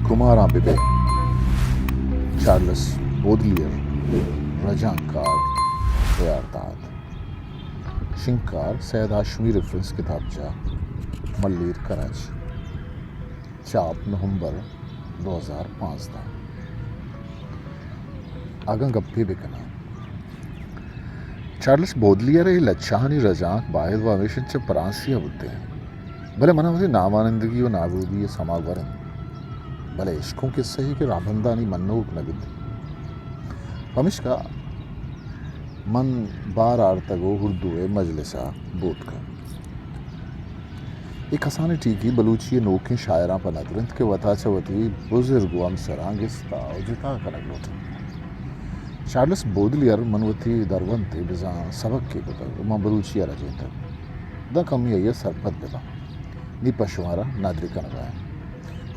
کماراں بہ بئے، چارلس بودلیر، رجانکار، اے آر داد۔ شنگکار سید ہاشمی ریفرنس کتابجاہ، ملیر، کراچی۔ چاپ نومبر دو ہزار پانزدہ۔ اگاں گپے بہ کناں، چارلس بودلیئر ءِ لچہانی رجانک باید و ہمیش انت چہ پرانسی ءَ بوتیں۔ بلے من ءَ وتی نامانندگی و نابودی ءِ سما گور انت۔ بلے اشکوں کسہ یے کہ رہبندانی منوک نہ بیت۔ پمیشکا من بار آرتگ و اردو ءِ مجلس ءَ بوتکاں۔ اے کسانیں ٹیکی بلوچی ءِ نوکیں شاعراں پہ ندر انت کہ وتا چہ وتی بزرگ و ہمسراں گستا و جتا کنگ لوٹ انت۔ چارلس بودلیئر من وتی درونت ءَ بزاں سبکے کتگ و من بلوچی ءَ رجینتگ۔ داں کمے آئی ءَ سرپد بہ باں۔ نی پہ شمارا ندر کنگا آں۔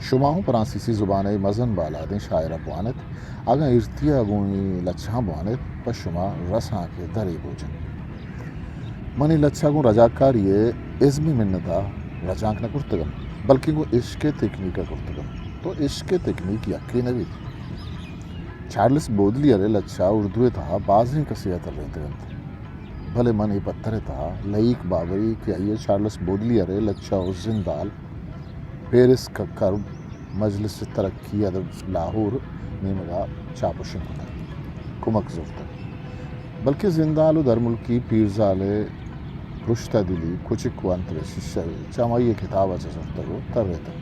شما ہوں پرانسیسی زبان ءِ مزن بالادیں شاعر ءَ بوان ات۔ اگاں ارتی ءَ گوں اے لچہاں بوان ات، پہ شما رسانک ءِ درے بوجنت۔ من اے لچہ گوں رجاکاری ءِ ازمی منت ءَ رجانک نہ کرتگ انت، بلکیں گوں عشق ءِ تکنیک ءَ کرتگ انت۔ تو عشق ءِ تکنیک یکے نہ بیت۔ چارلس بودلیئر ءِ لچہ اردو ءِ تہا بازیں کسے ءَ ترینتگ انت، بلے من اے پتر ءِ تہا لئیک بابری کہ آئی ءَ چارلس بودلیئر ءِ لچہ و زندال پیرس ءِ کرب، مجلس ترقی ادب لاہور نیمگ ءَ چاپ و شنگ کتگ، کمک زرتگ، بلکیں زندال و درملکی پیرزال ءِ پرشتہ دلی، کچک و انترش، چہ ہمائی ءِ کتاب ءَ چہ زرتگ و ترینتگ۔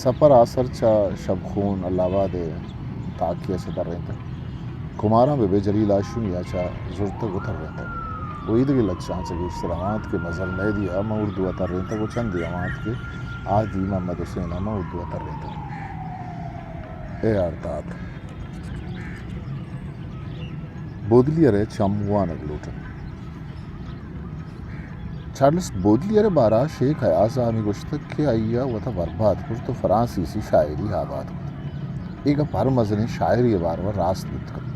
سپر آسر چہ شبخون، اللہ آباد ءِ تاکے ءَ چہ ترینتگ۔ کماراں بہ بئے، جلیل ہاشمی ءَ چہ زرتگ و ترینتگ۔ و ایدگہ لچہاں چہ گیشتر ہما انت کہ مزن مہدی ءَ من اردو ءَ ترینتگ و چندے ہما انت کہ آدی محمد حسین ءَ من اردو ءَ ترینتگ۔ اے آر داد۔ بودلیئر ءِ چم وانگ لوٹ انت۔ چارلس بودلیئر ءِ بارہ ءَ شیخ ایاز ءَ ہمے گوشتگ کہ آئی ءَ وت ءَ برباد کرت و فرانسیسی شاعری آباد کت۔ اے گپ ہر مزنیں شاعرے ءِ بارو ءَ راست بوت کنت۔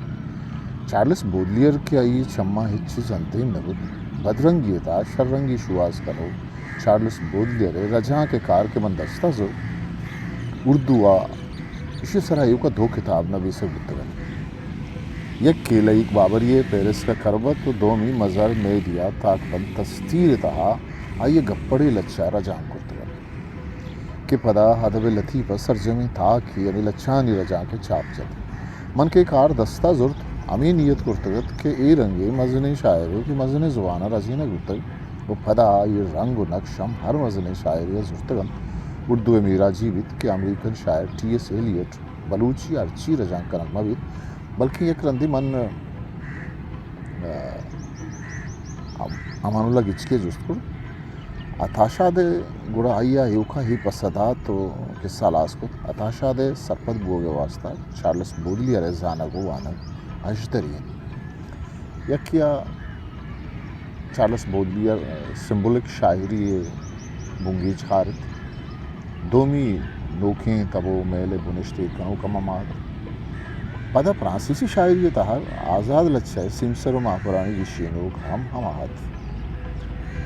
چارلس بودلیئر کہ آئی ءِ چماں ہچ چیز اندیم نہ بوت، بدرنگی ءِ تہا شررنگی شوہاز کنوک چارلس بودلیئر ءِ رجانک ءِ کار کہ من دست ءَ زرت، اردو ءَ ایشی ءِ سرا ایوک ءَ دو کتاب نبیسگ بوتگ انت۔ یکے لئیک بابری ءِ پیرس کا کربت و دومی مزار میڈیا تاکبند تستیر ءِ تہا آئی ءِ گپڑے لچہ رجانک کرتگ انت کہ پدا ادب لطیف ءِ سرجمیں تاکے ہمے لچہانی رجانک ءَ چاپ جت۔ من کہ اے کار دست ءَ زرت، ہمے نیت کرتگ ات کہ اے رنگیں مزنیں شاعرے کہ مزنیں زبان ءَ رجینگ بوتگ، و پدا آئی ءِ رنگ و نقش ہم ہر مزنیں شاعرے ءَ زرتگ انت۔ اردو ءِ میراجی بیت کہ امریکن شاعر ٹی ایس ایلیٹ بلوچی ءَ ہرچی رجانک کنگ مہ بیت، بلکیں یک رندے من، ءَ، امان اللہ گچکی ءَ جست کرت، عطا شاد ءَ گڑا آئی ءَ ایوکا ہی پسہ دات و قصہ ہلاس کت۔ عطا شاد ءِ سرپد بوگ ءِ واسطہ چارلس بودلیئر ءِ زانگ و وانگ ہژدری انت۔ یکے ءَ چارلس بودلیئر سمبولک شاعری ءِ بنگیج کار ات۔ دومی نوکیں تب و میل ءِ بنشت ءِ کنوک ہم ہما ات۔ پدا فرانسیسی شاعری ءِ تہا آزاد لچہ ءِ سیمسر و ماہپرانی گیشینوک ہم ہما ات۔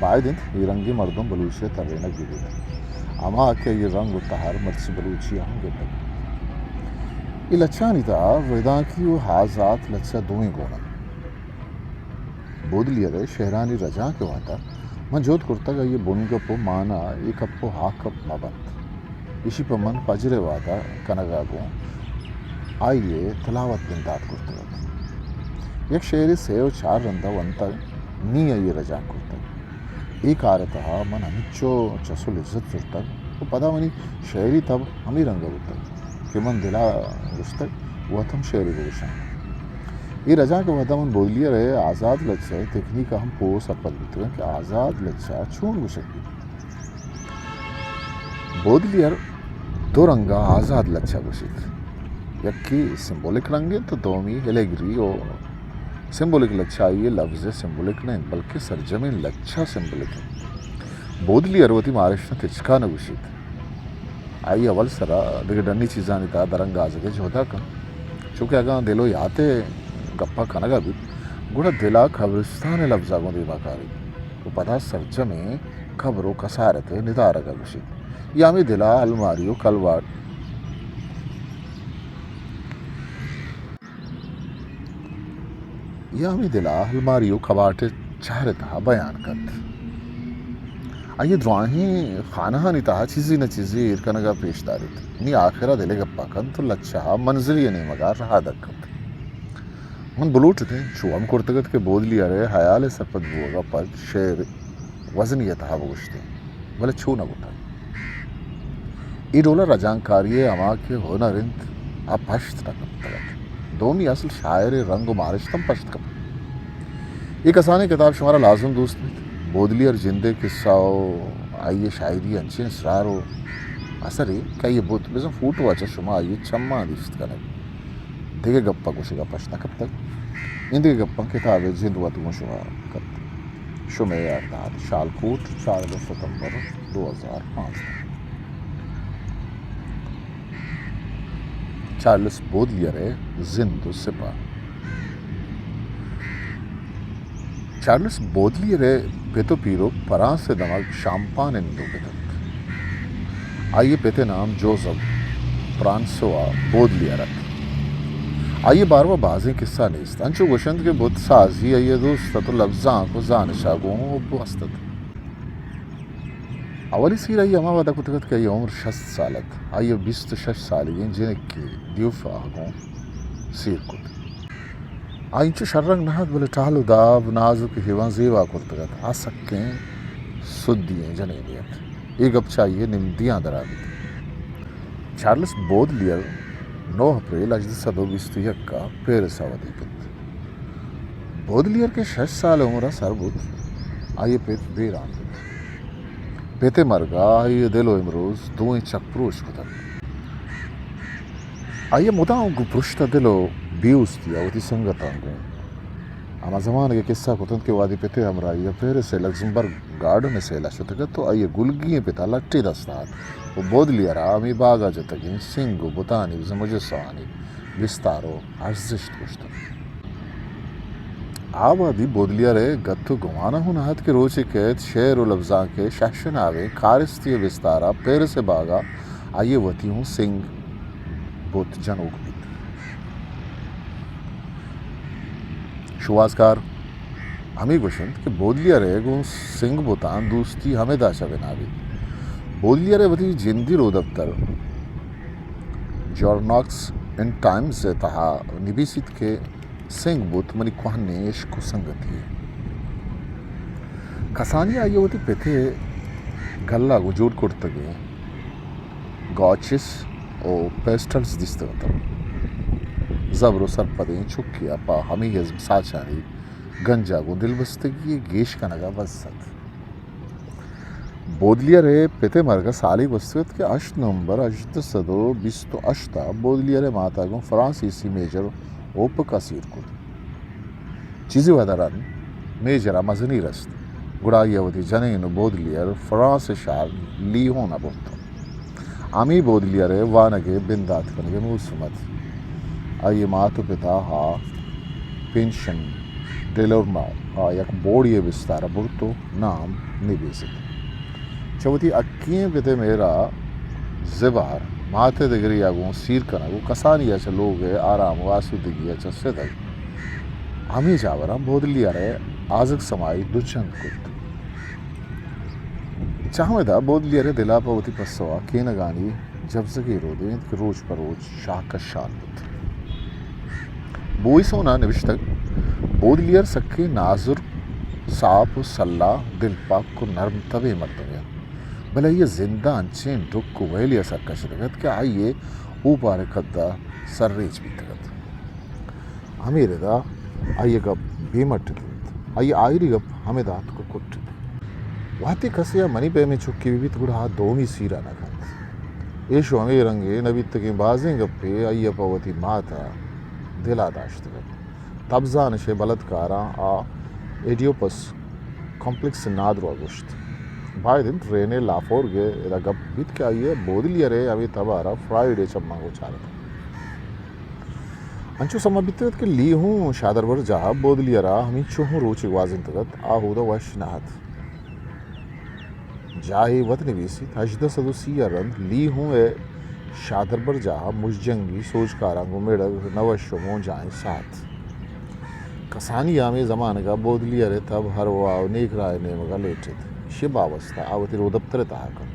باید انت اے رنگیں مردم بلوچی ءَ ترینگ بہ بیت، ہما کہ آئی ءِ رنگ و تہر مرچی بلوچی ءَ ہم گندگ بیت۔ اے لچہانی تہا ردانکی و آزات لچہ دوئیں گون انت۔ بودلیئر ءِ شعرانی رجانک ءِ وہدا من جہد کرتگ آئی ءِ بنگپ و مانا اے کپ و آ کپ مہ بنت۔ ایشی پہ من فجر ءِ وہدا کنگ ءَ گوں آئی ءِ تلاوت بندات کرتگ ات۔ یک شعرے سے و چار رندا ونتگ، نی آئی ءَ رجانک کرتگ۔ اے کار ءِ تہا من ہمینچو چس و لذت زرتگ و پدا منی شعری تب ہمے رنگ ءَ بوتگ کہ من دل ءَ گوشتگ وت ہم شعرے بگوشاں۔ اے رجانک ءِ وہدا من بودلیئر ءِ آزاد لچہ ءِ تکنیک ءَ ہم پوہ و سرپد بوتگاں کہ آزاد لچہ چون گوشگ بیت۔ بودلیئر دو رنگ ءَ آزاد لچہ گوشیت۔ یکے سمبولک رنگ انت و دومی الیگری و سمبولک لچہ آئی ءِ لبز ءِ سمبولک نہ انت، بلکیں سرجمیں لچہ سمبولک انت۔ بودلیئر وتی مارشت ءَ تچکا نہ گوشیت۔ آئی اول سرا دگہ ڈنی چیزانی تہا درانگازگ ءِ جہد ءَ کنت۔ چونکہ اگاں دل و یات ءِ گپ ءَ کنگ ءَ بیت، گڑا دل ءَ قبرستان ءِ لبز ءَ گوں دیما کاریت و پدا سرجمیں قبر و کسارت ءِ ندارگ ءَ گوشیت۔ یا ہمے دل ءَ الماری و کلواٹ یا ہمے دل ءَ الماری ءُ کباٹ ءِ چہر ءِ تہا بیان کنت۔ آئی ءَ دراہیں خانہانی تہا چیزے نہ چیزے ایر کنگ ءَ پیش داریت۔ نی آخر ءَ دل ءِ گپ ءَ کنت ءُ لچہ ءَ منزلے ءِ نیمگ ءَ رہادگ کنت۔ من بلوٹ اتیں، چو ہم کرتگ ات کہ بودلیئر ءِ ہیال ءِ سرپد بوگ ءَ پد شعر وزنی ءِ تہا بگوشتیں، بلے چو نہ بوتگ۔ اے ڈول ءَ رجانکاری ءِ ہما کہ ہنر انت، آ پشت نہ کپتگ ات۔ دومی اصل شاعر ءِ رنگ ءُ مارشت ہم پشت کپت۔ اے کسانیں کتاب شمارا لازم دوست بیت۔ بودلیئر جند ءِ قصہ ءُ آئی ءِ شاعری انچیں اسرار ءُ اثرے کہ آئی ءِ بت بزاں فوٹو ءَ چہ شما آئی ءِ چماں دیست کن ات۔ دگہ گپ ءَ گوشگ ءَ پشت نہ کپتگ۔ ایندگہ گپاں کتاب ءِ جند وت گوں شما کنت۔ شمئے یار داد، شالکوٹ، چاردہ ستمبر دو ہزار پانزدہ۔ چارلس بودلیئر ءِ زند ءُ سپاہ۔ چارلس بودلیئر ءِ پت ءُ پیرک پرانس ءِ دمگ شامپان ءِ نندوک اتنت۔ آئی ءِ پت ءِ نام جوزف پرانسوا بودلیئر ات۔ آئی ءِ باروا بازیں قصہ نیست۔ انچو گوشنت کہ بت سازی آئی ءِ دوست ات ءُ لبزانک ءُ زانش ءَ گوں حب است ات۔ اولی سیر آئی ءَ ہما وہد ءَ کتگ ات کہ آئی ءِ عمر شست سال ات۔ آئی ءَ بیست ءُ شش سالیگیں جنکے دیوفا ءَ گوں سیر کت۔ آ انچو شررنگ نہ ات، بلے ٹہل ءُ داب، نازک ءُ ہیواں زیبا کرتگ ات۔ آ سکیں سدی ئیں جنینے ات۔ اے گپ چہ آئی ءِ نمدیاں درا بیت۔ چارلس بودلیئر نو اپریل ہژدہ سد ءُ بیست ءُ یک ءَ پیرس ءَ ودی بیت۔ بودلیئر کہ شش سال عمر ءَ سر بوت، آئی ءِ پت بیران بوت۔ پت ءِ مرگ ءَ آئی ءِ دل ءُ امروز دوئیں چک پروش کتگ۔ آئی ءَ مدام گوں پرشتہ دل ءُ بے اوستی ءَ وتی سنگتاں گوں ہما زمانگ ءِ قصہ کتنت کہ وہدے پت ءِ ہمراہی ءَ پیرس ءِ لگزمبرگ گارڈن ءِ سیل ءَ شتگ ات ءُ آئی ءِ گلگی ئیں پت ءَ لٹے دست ءَ ات ءُ بودلیئر ءَ ہمے باگ ءَ جتگیں سنگ ءُ بتانی بزاں مجسمہانی بستار ءُ ارزشت گوشتگ۔ آ وہدی بودلیئر ءِ گت ءُ گمان ءَ ہوں نہ ات کہ روچے کئیت شعر ءُ لبزانک ءِ شہشناویں کارستی ءِ بستار ءَ پیرس ءِ باگ ءَ آئی ءِ وتی ہوں سنگ بت جنوک بیت۔ شوہازکار ہمے گوشنت کہ بودلیئر ءِ گوں سنگ بتاں دوستی ہمدا چہ بنا بیت۔ بودلیئر ءِ وتی جندی رودپتر جورناکس ان ٹائمز ءِ تہا نبیسیت کہ سنگ بت منی کوہنیں عشق ءُ سنگتے۔ کسانی آئی ءَ وتی پت ءِ گل ءَ گوں جوڑ کرتگیں گاچس ءُ پیسٹلز دیستگ اتنت۔ زبر ءُ سرپدیں چکے ءَ پہ ہمے ازم ساچانی گنج ءَ گوں دلبستگی ءِ گیش کنگ ءَ بس ات۔ بودلیئر ءِ پت ءِ مرگ ءَ سالے گوستگ ات کہ ہشت نومبر ہژدہ سد ءُ بیست ءُ ہشت ءَ بودلیئر ءِ مات ءَ گوں فرانسیسی میجر اوپک ءَ سیر کت۔ چیزے وہد ءَ رند میجر ءَ مزنی رست، گڑا آئی ءَ وتی جنین ءُ بودلیئر فرانس ءِ شہر لیہون ءَ برت۔ ہمے بودلیئر ءِ وانگ ءِ بندات کنگ ءِ موسم ات۔ آئی ءِ مات ءُ پت ءَ آ پینشن ڈیلورمو ءَ یک بوڑی ءِ بستار ءَ برت ءُ نام نبیست۔ چہ وتی حقی ئیں پت ءِ مہر ءَ زبہر مات ءِ دگرے ءَ گوں سیر کنگ ءُ کسانی ءَ چہ لوگ ءِ آرام ءُ آسودگی ءَ چہ ستگ، ہمے جاوراں بودلیئر ءِ آزگ سمائی دو چند کت۔ چہ ہمدا بودلیئر ءِ دل ءَ پہ وتی پسو ءَ کینگانی جبزگے رودینت کہ روچ پہ روچ شاہ کشان بوت۔ بوئسون ءَ نبشتگ، بودلیئر سکیں نازرک، ساپ ءُ سلاہ، دلپاک ءُ نرم تبیں مردمے ات، بلے آئی ءِ زند ءَ انچیں ڈک ءُ ویلے ءَ سر کشتگ ات کہ آئی ءِ اوپار ءِ کد ءَ سرریچ بیتگ ات۔ ہمے ردا آئی ءِ گپ بے مٹ اتنت۔ آئی ءِ آئری گپ ہمدا اتک ءُ کٹ ات۔ وہدے کسے ءَ منی پیمیں چکے بہ بیت، گڑا آ دومی سیر ءَ نہ کنت۔ ایش ءُ ہمے رنگ ءَ نہ بیتگیں بازیں گپے آئی ءَ پہ وتی مات ءَ دل ءَ داشتگ ات۔ تبزانش ءِ بلتکاراں آ ایڈیوپس کمپلیکس ءِ نادراہ گوشت۔ باید انت رینے لافورگ ءِ ادا گپ بیت کہ آئی ءَ بودلیئر ءِ ہمے تبار ءَ فرائیڈ ءِ چماں گوں چارتگ۔ انچو سما بیتگ ات کہ لیہون شادربرجاہ ءَ بودلیئر ءَ ہمینچو ہوں روچے گوازینتگ ات، آ اودا وش نہ ات۔ جاہے وت نبیسیت، ہژدہ سد ءُ سی ءَ رند لیہون ءِ شادربرجاہ ءَ مژ جنگی سوجکاراں گوں مڑگ نہ وش ءُ مونجائیں ساعت۔ کسانی ءَ ہمے زمانگ ءَ بودلیئر ءِ تب ہرواہ ءُ نیک راہ ءِ نیمگ ءَ لیٹ اِت۔ ایشی ءِ بابست ءَ آ وتی رودپتر ءِ تہا کنت۔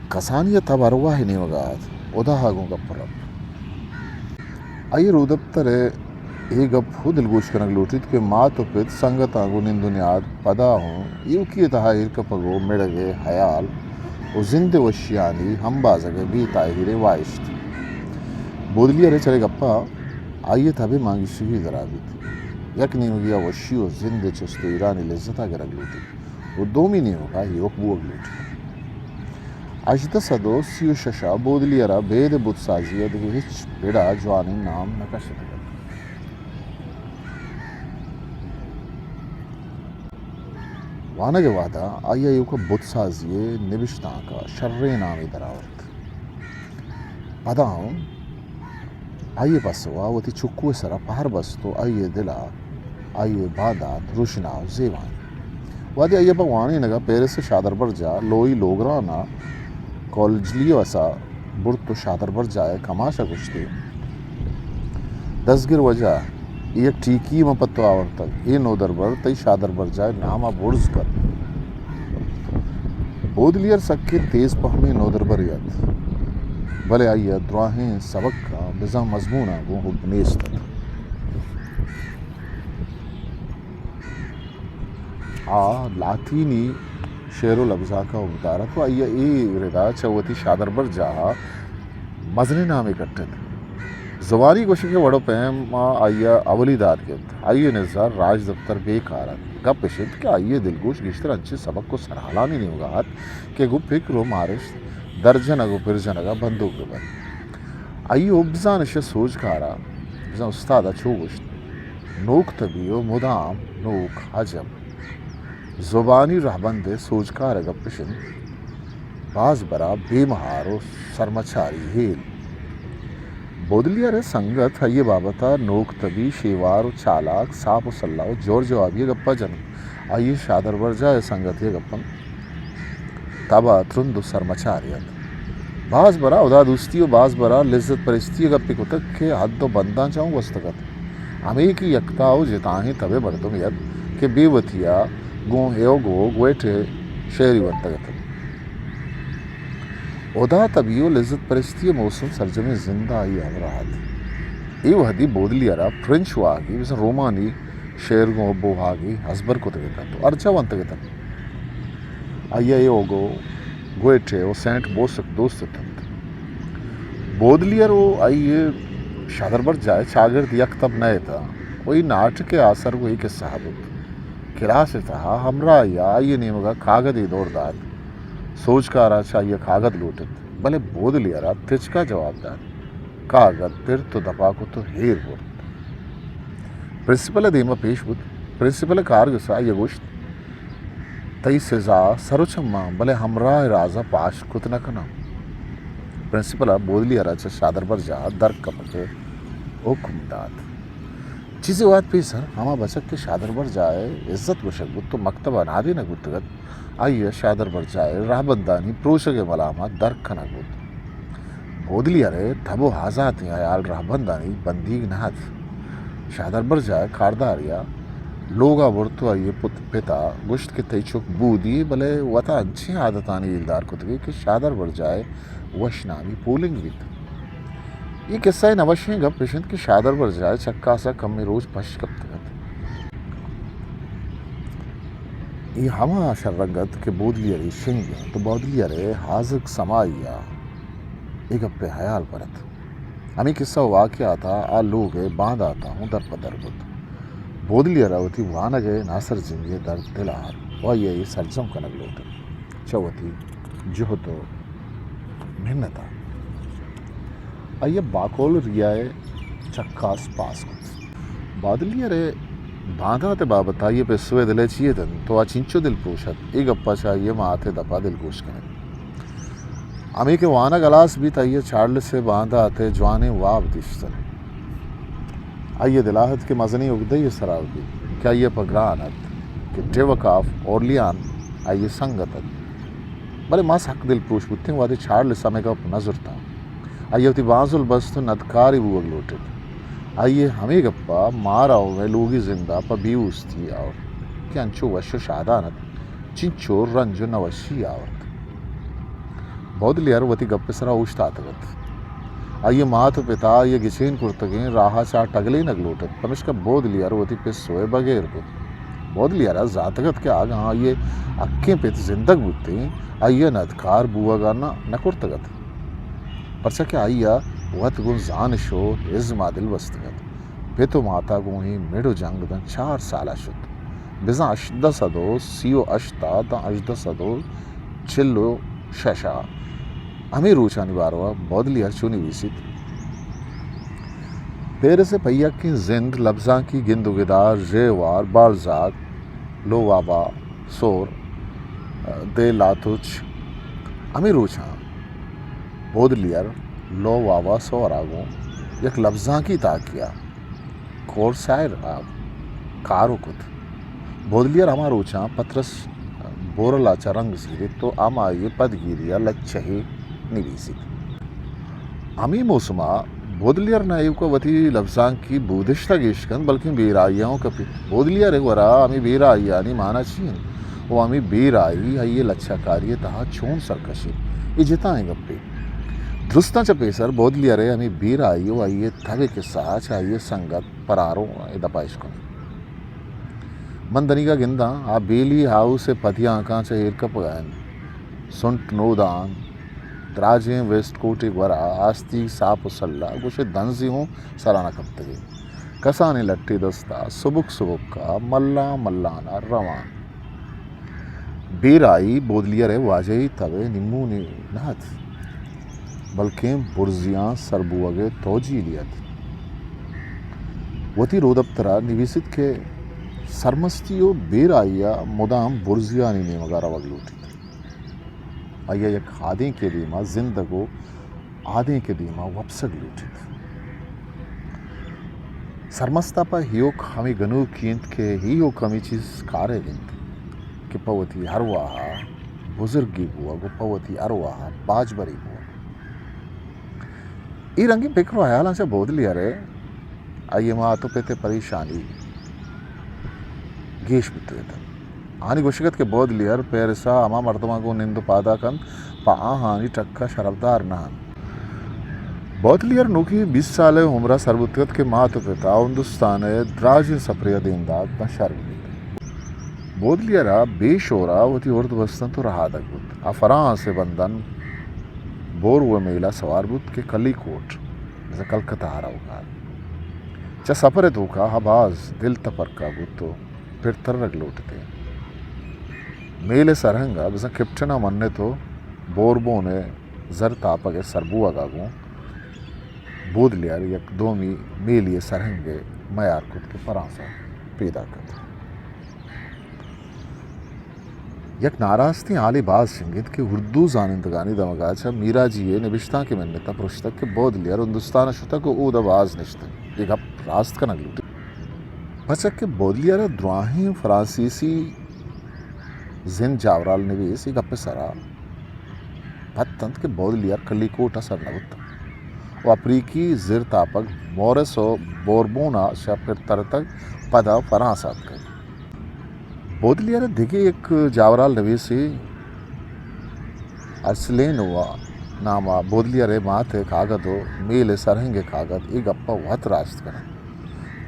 کسانی ءِ تب ہرواہ ءِ نیمگ ءَ اَت، ہدا ءَ گوں گپ رپت۔ آئی ءَ رودپتر ءِ اے گپ ہوں دلگوش کنگ لوٹیت کہ مات ءُ پت، سنگتاں گوں نند ءُ نیاد، پدا ہوں ایوکی ءِ تہا ایر کپگ ءُ مڑگ ءِ ہیال ءُ زند ءِ وشیانی ہمبازگ ءِ بے تاہیریں واہشت۔ بودلیئر ءِ چرے گپ ءَ آئی ءِ تب ءِ مانگیشگی درا بیت۔ یک نیمگے ءَ وشی ءُ زند ءِ چست ءُ ایرانی لذت ءَ گرگ لوٹیت ءُ دومی نیمگ ءَ ایوک بوگ لوٹیت۔ ہژدہ سد ءُ سی ءُ شش ءَ بودلیئر ءَ بید ءِ بت سازی ءِ دگہ ہچ پڑ ءَ جوانیں نام نہ کشتگ اَت۔ وانگ ءِ وہد ءَ آئی ءَ ایوک ءَ بت سازی ءِ نبشتانک ءَ شریں نامے درآورت۔ پدا ہم آئی ءِ پسو ءَ وتی چکو ءِ سرا پہر بست ءُ آئی ءِ دل ءَ آئی ءِ باندات روشنا ءُ زیبان۔ وہدے آئی ءَ پہ وانینگ ءَ پیرس ءِ شادربرجاہ لوئی لوگران ءَ کولجلیوس ءَ برت ءُ شادربرجاہ ءِ کماش ءَ گوشتی، دزگر واجہ، اے یک ٹیکی من پہ تو آورتگ، اے نودربر تئی شادربرجاہ ءِ نام ءَ برز کنت۔ بودلیئر سکیں تیز پہمیں نودربرے اَت، بلے آئی ءَ دراہیں سبکاں بزاں مضموناں گوں ہب نیست اَت۔ آ لاطینی شعر ءُ لبزانک ءَ ہبدار اَت ءُ آئی ءَ اے ردا چہ وتی شادربرجاہ ءَ مزنیں نامے کٹت۔ زبانی گوشگ ءِ وڑ ءُ پیم ءَ آئی ءَ اولی داد گپت۔ آئی ءِ نزا راجدپتر بے کار اَت۔ گپ اِش اِنت کہ آئی ءِ دلگوش گیشتر انچیں سبک ءُ سرحالانی نیمگ ءَ اَت کہ گوں پکر ءُ مارشت درجنگ ءُ پرجنگ ءَ بندوک بہ بنت۔ آئی ءِ ہبزانش ءِ سوجکار ءَ بزاں استاد ءَ چو گوشت، نوک تبی ءُ مدام نوک عجب۔ زبانی رہبند ءِ سوجکار ءِ گپ اِش اِنت، باز برا بے مہار ءُ سرمچاری ہیل۔ بودلیئر ءِ سنگت آئی ءِ بابت ءَ نوک تبی، شیوار ءُ چالاک، ساپ ءُ سلاہ ءُ جور جوابی ءِ گپ ءَ جنت۔ آئی ءِ شادربرجاہ ءِ سنگتے ءِ گپ اَنت۔ تب ءَ ترند ءُ سرمچارے اَت۔ باز برا ہدا دوستی ءُ باز برا لذت پرستی ءِ گپے کتگ کہ حد ءُ بنداں چہ اوں گوستگ اَت۔ ہمے کہ یکتا ءُ جتاہیں تب ءِ مردمے اَت کہ بے وتی ءَ گوں ہیوگو گوئٹے شعری ونتگ اَت۔ ہدا تبی ءُ لذت پرستی ءِ موسم سرجمیں زند ءَ آئی ءِ ہمراہ اَت۔ اے وہدی بودلیئر ءَ فرنچ واہگی، بزاں رومانی شعر گوں بوہاگی ہزبر کتگ اِت اَنت ءُ ہرجاہ ونتگ اِت اَنت۔ آئی ءَ ہیوگو، گوئٹے ءُ سینٹ بوسک دوست اِت اَنت۔ بودلیئر ءُ آئی ءِ شادربرجاہ ءِ چاگرد یک تب نہ اِت اَنت ءُ اے ناٹک ءِ آسر گوں اے کسہ ءَ بوت۔ کلاس ءِ تہا ہمراہی ءَ آئی ءِ نیمگ ءَ کاگدے دور دات۔ سوجکار ءَ چہ آئی ءَ کاگد لوٹ اِت، بلے بودلیئر ءَ تچک ءَ جواب دات۔ کاگد پرت ءُ دپ ءَ کت ءُ ایر برت۔ پرنسپل ءِ دیم ءَ پیش بوت۔ پرنسپل ءِ کارگس ءَ آئی ءَ گوشت، تئی سزا سر ءُ چماں، بلے ہمراہ ءِ راز ءَ پاش کت نہ کناں۔ پرنسپل ءَ بودلیئر ءَ چہ شادربرجاہ ءَ در کپگ ءِ حکم دات۔ چیزے وہد پیسر ہما بچک کہ شادربرجاہ ءِ عزت گوشگ بوت ءُ مکتب ءَ نادینگ بوتگ اَت، آئی ءَ شادربرجاہ ءِ رہبندانی پروشگ ءِ ملام ءَ در کنگ بوت۔ بودلیئر ءِ تب ءُ آزاتیں ہیال رہبندانی بندیگ نہ اَت۔ شادربرجاہ ءِ کاردارے ءَ لوگ ءَ برت ءُ آئی ءِ پت، پت ءَ گوشت کہ تئی چک بودی، بلے وت ءَ انچیں عادتانی ہیلدار کتگی کہ شادربرجاہ ءِ وشنامی پولنگ بیت۔ اے کسہ ءِ نہ وشیں گپ اِش اِنت کہ شادربرجاہ ءِ چکاس ءَ کمے روچ پش کپتگ اَت۔ اے ہما شررنگ اَت کہ بودلیئر ءِ شنگ اِنت ءُ بودلیئر ءِ ہازگ سمائی ءَ اے گپ ءِ ہیال پر اَت۔ ہمے کسہ ءُ واقعات ءَ آ لوگ ءِ باندات ءَ ہوں درپدر بوت۔ بودلیئر ءَ وتی وانگ ءِ ناسرجمی ءِ درد دل ءَ اَت ءُ آئی ءَ اے سرجم کنگ لوٹ اِت۔ چہ وتی جہد ءُ محنت ءَ آئی ءَ باکولری ءِ چکاس پاس کت۔ بودلیئر ءِ باندات ءِ بابت ءَ آئی ءِ پسو ءِ دل ءَ چی اِت اَنت ءُ آ چنچو دلپروش اَت، اے گپ ءَ چہ آئی ءِ مات ءِ دپ ءَ دلگوش کن اِت۔ ہمے کہ وانگ ہلاس بیت، آئی ءَ چارلس ءِ باندات ءِ جوانیں واب دیست اَنت۔ آئی ءِ دل ءَ اَت کہ مزنیں اگدہ یے سرا بیت کہ آئی ءَ پہ گران اَت کہ ڈیوک آف اورلیان آئی ءِ سنگت اَت۔ بلے ماس حق دلپروش بوتیں، وہدے چارلس ءَ ہمے گپ نہ زرتاں۔ آئی ءَ وتی بانزل بست ءُ ندکارے بوگ لوٹ اِت۔ آئی ء ہمے گپ ء مارا و مئے لوگی زند ء پہ بے اوستی آورت کہ انچو وش و شادان ات، چنچو رنج و نوشی آورت۔ بودلیئر وتی گپ ء سرا اوشتاتگ ات۔ آئی ء مات و پتا آئی ء گچین کرتگیں راہ ء چہ ٹگلینگ لوٹ ات، پمشکا بودلیئر وتی پس و ء بگیر کت۔ بودلیئر ء زانتگ ات کہ اگاں آئی ء حقیں پت زندگ بوتیں، آئی ء ندکار بوگ ء نہ، نہ کرتگ ات، پرچا کہ آئی ء وت گوں زانش و ازم ء دل بستگ ات۔ پت و مات ء گوں اے مڑ و جنگ داں چار سال ء شت۔ بزاں ہژدہ سد و سی و ہشت ء داں ہژدہ سد و چل و شش ء ہمے روچانی باروا بودلیئر چو نویسیت۔ پیرس ء پہیکیں زند، لبزانکی گند و گدار، ژیوار، بالزاک، لو وابا سور، دے لاتوچ، ہمے روچاں بودلیئر لو وابا سور ء گوں یک لبزانکی تاکے ء کورسائر ء کارو کت۔ بودلیئر ہما روچاں پترس بورل ء چہ رنگ زیرت و ہمائی ء پدگیری ء لچہے نویسیت۔ ہمے موسم ء بودلیئر نہ ایوک ء وتی لبزانکی بودشت ء گیش کنت، بلکیں بیرائی ء اوں کپیت۔ بودلیئر ء گورا ہمے بیرائیانی مانا چی انت و ہمے بیرائی آئی ء لچہ کاری ء تہا چون سرکشیت؟ اے جتائیں گپے۔ درستاں چہ پیسر بودلیئر ء ہمے بیرائی و آئی ء تب ء کسہ ء چہ آئی ء سنگت پراروں ء دپ ء اشکنیں۔ من دنیگا گنداں، آ بیلی ہاؤس ء پدیانکاں چہ ایر کپگ ء انت۔ سنٹ نودان، دراجیں ویسٹ کوٹے گورا، آستیگ ساپ و سلہ، گوشے دنزی ہوں سرا نہ کپتگے۔ کسانیں لٹے دستا، سبک سبکا، ملان ملان ء روان۔ بیرائی بودلیئر ء واجہی تب ء نیمونے نہ ات، بلکیں برزیاں سر بوگ ء توجیلی ات۔ وتی رودپتر ء نویسیت کہ سرمستی و بیرائی ء مدام برزیانی نیمگ ء روگ لوٹیت۔ آئی ء یک آدینکے دیما زندگ و آدینکے دیما وپسگ لوٹیت۔ سرمست ء پہ ایوک ہمے گنوکی انت کہ ایوک ہمے چیز کارگ انت کہ پہ وتی ارواہ ء بزرگی بوگ و پہ وتی ارواہ ء باجبری بوگ۔ اے رنگیں پکر و ہیالاں چہ بودلیئر ء آئی ء مات و پت ء پریشانی گیش بوتگ ات۔ آنی گوشگ ات کہ بودلیئر پیرس ء ہما مردماں گوں نند و پادا کنت، پہ آہانی ٹک ء شرپدار نہ انت۔ بودلیئر نوکی بیست سال ء عمر ء سر بوتگ ات کہ مات و پت ء ہندوستان ء دراجیں سپرے ء دیم دات داں شر بہ بیت۔ بودلیئر ء بے شور ء وتی ہرد بستنت و رہادگ بوت۔ آ فرانس ء بندن بورو ء میل ء سوار بوت کہ کلی کوٹ، بزاں کلکتہ ء روگ ء ات۔ چہ سپر ء توکا آ باز دل تپرکا بوت و پر ترگ لوٹتیں۔ میل ء سرہنگ ء بزاں کیپٹن ء منت و بوربون ء زر تاپگ ء سر بوہگ ء گوں بودلیئر یک دومی میلی ء سرہنگ ء میار کت کہ فرانس ء پیداک ات۔ یک ناراستیں ہالے باز شنگ انت کہ اردو زانندگانی دمگا چہ میراجی ء نبشتانک ء منت ء پرشتگ کہ بودلیئر ہندوستان ء شتگ و اودا باز نشتگ۔ اے گپ راست کنگ لوٹیت۔ پرچا کہ بودلیئر ء دراہیں فرانسیسی زند جاورال نویس اے گپ ء سرا پت انت کہ بودلیئر کلی کوٹ ء سر نہ بوتگ و اپریکی زر تاپگ موریس و بوربون ء شہ پر ترتگ، پدا فرانس ء اتکگ۔ بودلیئر ء دگہ یک جاورال نویسے ارسلینو ء نام ء بودلیئر ء مات ء کاگد و میل ء سرہنگ ء کاگد اے گپ ء وت راست کننت۔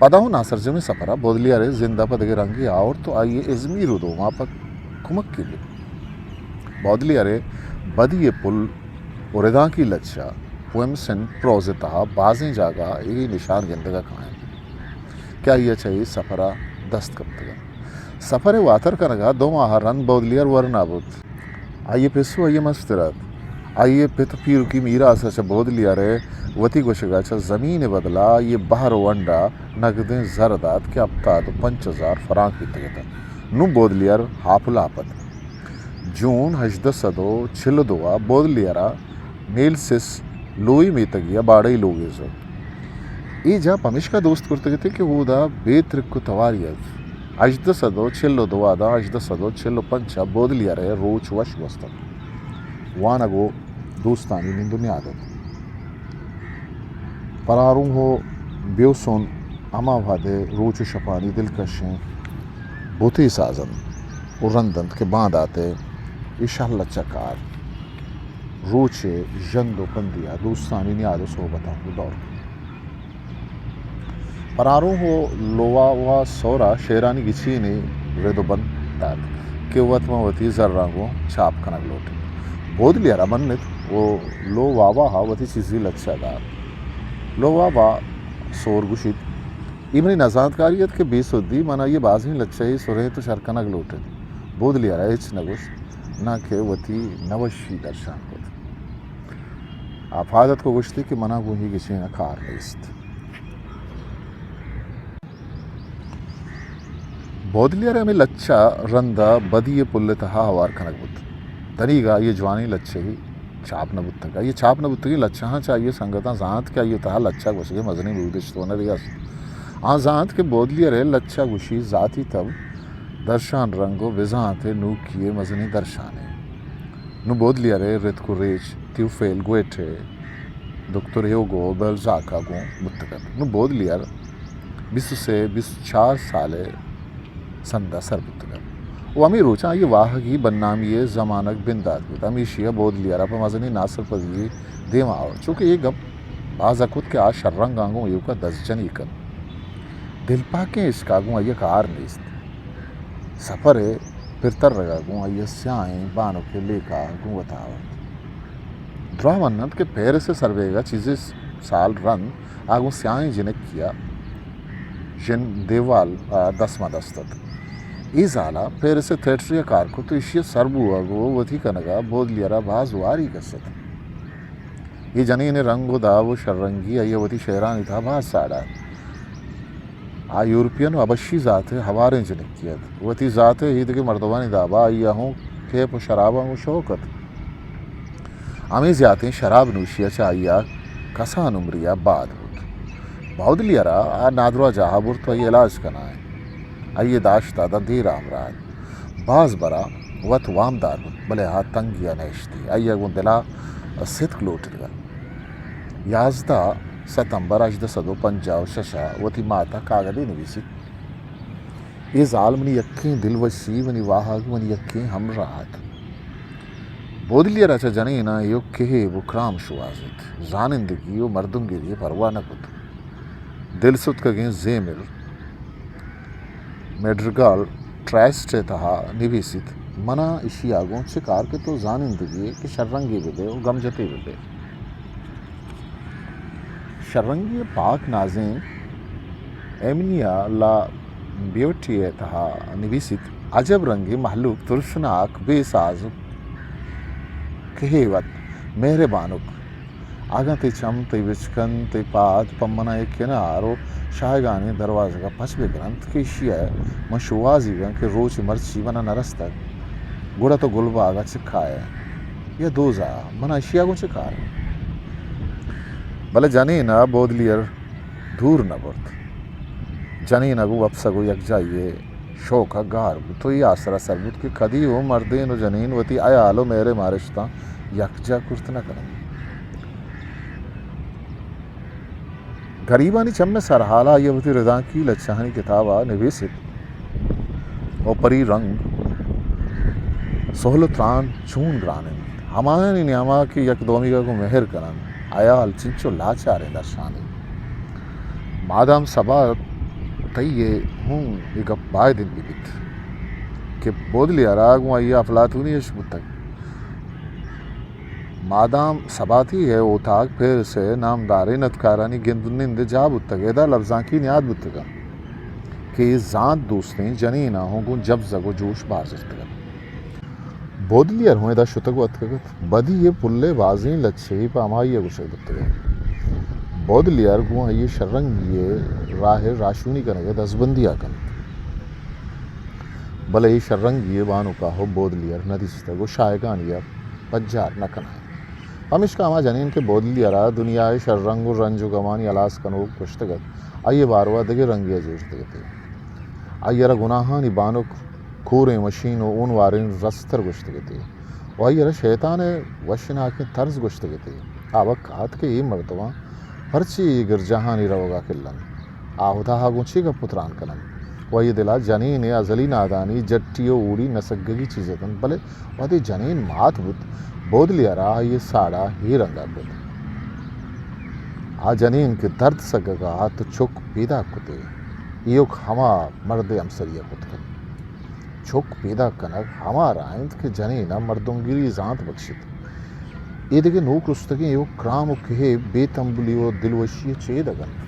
پدا ہوں ناسرجمیں سپر ء بودلیئر ء زند ء پہ دگہ رنگے آورت و آئی ء ازمی ردوم ء پہ کمک کیت۔ بودلیئر ء بدی ء پل و ردانکی لچہ، پوئمز اینڈ پروز ء تہا بازیں جاگہ ء اے نشان گندگ ء کاینت کہ آئی ء چہ اے سپر ء دست کپتگ انت۔ سپر ء واتر کنگ ء دو ماہ ء رند بودلیئر ورنا بوت۔ آئی ء پسو آئی ء مستر ات۔ آئی ء پت ء پیرکی میراث ء چہ بودلیئر ء وتی گوشگ ء چہ زمین ء بدلا آئی ء بہر و ونڈ ء نگدیں زر دات کہ ہپتاد و پنچ ہزار فرانک بیتگ ات۔ نوں بودلیئر ہاپ لاپ ات۔ جون ہژدہ سد و چل و دو ء بودلیئر ء میلسس لوئی میتگی ء باڑئی لوگے زرت۔ اے جاہ پمیشکا دوست کرتگ ات کہ اودا بے ترک و تواری ات۔ ہژدہ سد و چل و دو ء داں ہژدہ سد و چل و پنچ ء بودلیئر ء روچ وش گوست ات۔ وانگ و دوستانی نند و نیاد ات۔ پراروں و بیوسون ہما وہد ء روچ و شپانی دلکشیں بوتے ساز انت و رند انت کہ باندات ء اے شہ لچہ کار روچ ء ژند و پندیا دوستانی نیاد و صحبتاں گوں دور کنت۔ پراروں و لووا و سورا شعرانی گچینے رد و بند دات کہ وت من وتی زراں گوں چاپ کنگ لوٹت۔ بودلیارا منت و لوواوا وتی چیزی لچہ دات۔ لوواوا سور گوشیت، اے منی نزانتکاری ات کہ بے سدی من آئی ء بازیں لچہ ء سرینت و شر کنگ لوٹت۔ بودلیارا ہچ نہ گوشت، نہ کہ وتی نوشی درشان کت۔ آ پاد اتک و گوشتی کہ منا گوں اے گچین ء کار نیست۔ بودلیار ء ہمے لچہ رند ء بدی ء پل ء تہا ہوار کنگ بوت۔ دنیگا آئی ء جوانیں لچہے چاپ نہ بوتگ۔ آئی ء چاپ نہ بوتگیں لچہاں چہ آئی ء سنگتاں زانت کہ آئی ء تہا لچہ گوشگ ء مزنیں بودشت ہنرے است۔ آ زانت کہ بودلیار ء لچہ گوشی ذاتی تب، درشان رنگ و بزانت ء نوکی ء مزنیں درشانے۔ نوں بودلیار ء رتک و ریچ تیوفیل گویٹے، دکتر ہیوگو بلزاک ء گوں بوتگ ات۔ نوں بودلیار بیست و سے بیست و چار سال ء سند ء سر بوتگ ات و ہمے روچاں آئی ء واہگی بنامی ء زمانگ بندات بوت۔ ہمیشی ء بودلیار ء پہ مزنیں ناسرپدی دیما آورت، چوکہ اے گپ باز ء کت کہ آ شررنگاں گوں ایوک ء دزجنی کنت۔ دلپاکیں عشق ء گوں آئی ء کار نیست۔ سپر ء پرترگ ء گوں آئی ء سیاہیں بانک ء لیکہ ء گوں وتا آورت۔ دراہ من انت کہ پیرس ء سربیگ ء چیزے سال رند آ گوں سیاہیں جنکی ء ژن دیوال ء دست ماں دست ات۔ اے زال ء پیرس ء تھیٹرے ء کار کت و ایشی ء سر بوگ و وتی کنگ ء بودلیار ء باز واری گس ات۔ اے جنین ء رنگ و داب و شررنگی آئی ء وتی شعرانی تہا باز ساڑات۔ آ یورپین و حبشی ذات ء ہواریں جنکے ات۔ وتی ذات ء ایدگہ مردمانی دابا آئی ء ہوں کیپ و شراباں گوں شوق ات۔ ہمے زیاتیں شراب نوشی ء چہ آئی ء کسان عمری ء باد بوت۔ بودلیار ء آ نادراہ جاہ ء برت و آئی ء علاج کنائینت۔ آئی ء داشت ء داں دیر ء ہمراہ ات۔ باز برا وت وامدار بوت، بلے آ تنگی ء نہ اشتی۔ آئی ء گوں دل ء ستک لوٹتگ ات۔ یازدہ ستمبر ہژدہ سد و پنجاہ و شش ء وتی مات ء کاگدے نویسیت، اے زال منی یکیں دلوشی، منی واہگ، منی یکیں ہمراہ ات۔ بودلیار ء چہ جنین ء ایوک کہیب و کرام شوہازیت۔ زانندگی و مردمگری ء پرواہ نہ کت۔ دل ستکگیں زیمر میڈرگال ٹرائسٹ ء تہا نبیسیت، منا اشی ء گوں چہ کار کہ تو زانندگے کہ شررنگے بہ بئے و گمجتے بہ بئے۔ شررنگی ء پاک نازینک ایمنیا لا بیوٹی ء تہا نبیسیت، عجب رنگیں مہلوک، ترسناک، بے ساز و کہیوت، مہر بانک۔ اگاں تئی چم، تئی بچکند، تئی پاد پہ من ء کنار و شاہگانیں دروازگ ء پچ بہ کن انت کہ ایشی ء من شوہازیگ آں کہ روچ مرچی من ء نہ رستگ، گڑا تو گلباگ ء چہ کائے یا دوزہ ء، من ء ایشی ء گوں چہ کار؟ بلے جنین ء بودلیئر دور نہ برت۔ جنین ء گوں وپسگ و یکجائی ء شوق ء گار بوت و اے آسرا سر بوت کہ کدی و مردین و جنین وتی ہیال و مہر ء مارشتاں یکجا کرت نہ کننت۔ گریبانی چم ء سرحال ء آئی ء وتی ردانکی لچہانی کتاب ء نبیست و پری رنگ سہل و تران چون گران انت، ہمایانی نیاما کہ یک دومیگا گوں مہر کننت، ہیال چنچو لاچاریں درشانے۔ مادام سبا تئی ء ہوں اے گپ باید انت بہ بیت کہ بودلیارا گوں آئی ء افلاطونی اش بوتگ۔ مادام سباتی ء اوتاگ پیرس ء نامداریں ندکارانی گند و نند ء جاہ بوتگ۔ ادا لبزانکی نیاد بوتگ انت کہ اے زانت دوستیں جنیناں ہوں گوں جبزگ و جوش باز ارتگ انت۔ بودلیئر ہوں ادا شتگ و اتکگ ات۔ بدی ء پل ء بازیں لچہے پہ ہمائی ء گوشگ بوتگ ات۔ بودلیئر گوں آئی ء شررنگی ء راہ ء راہشونی کنگ ء دزبندی ء کنت۔ بلے اے شررنگی ء بانک ء ہو بودلیئر نہ دیستگ و شاہگانی ء پجار نہ کنائینت۔ پمیشکا ہما جنین کہ بودلیئر ء دنیا ء شررنگ و رنج و گمانی ہلاس کنوک گوشتگ ات، آئی ء باروا دگہ رنگے ء جوڑتگ ات۔ آئی ء را گناہانی بانک، کوریں مشین و ہونواریں رستر گوشتگ ات و آئی ء را شیطان ء وشناکیں ترز گوشتگ ات۔ آ وقت ات کہ اے مردماں پرچے اے گرجاہانی روگ ءَ کل اَنت؟ آ ہدا ءَ گوں چے گپ ءُ تران کن اَنت؟ ءُ آئی ءِ دل ءَ جنین ءِ ازلی نادانی، جٹی ءُ اوڑی نسگگی چیز اتنت، بلے وہدے جنین مات بوت، بودلیئر ءَ آئی ءِ ساڑا اے رنگ ءَ کت۔ آ جنین کہ درد سگگ ءَ ات ءُ چک پیداک کت ئے، ایوک ہما مرد ءِ ہمسری ءَ کت کنت۔ چک پیداک کنگ ہما راہ اِنت کہ جنین ءَ مردمگری زانت بکشیت۔ اے دگہ نوک رستگیں ایوک کرام ءُ کہیب، بے تمبلی ءُ دلوشی ءِ چیدگ اَنت۔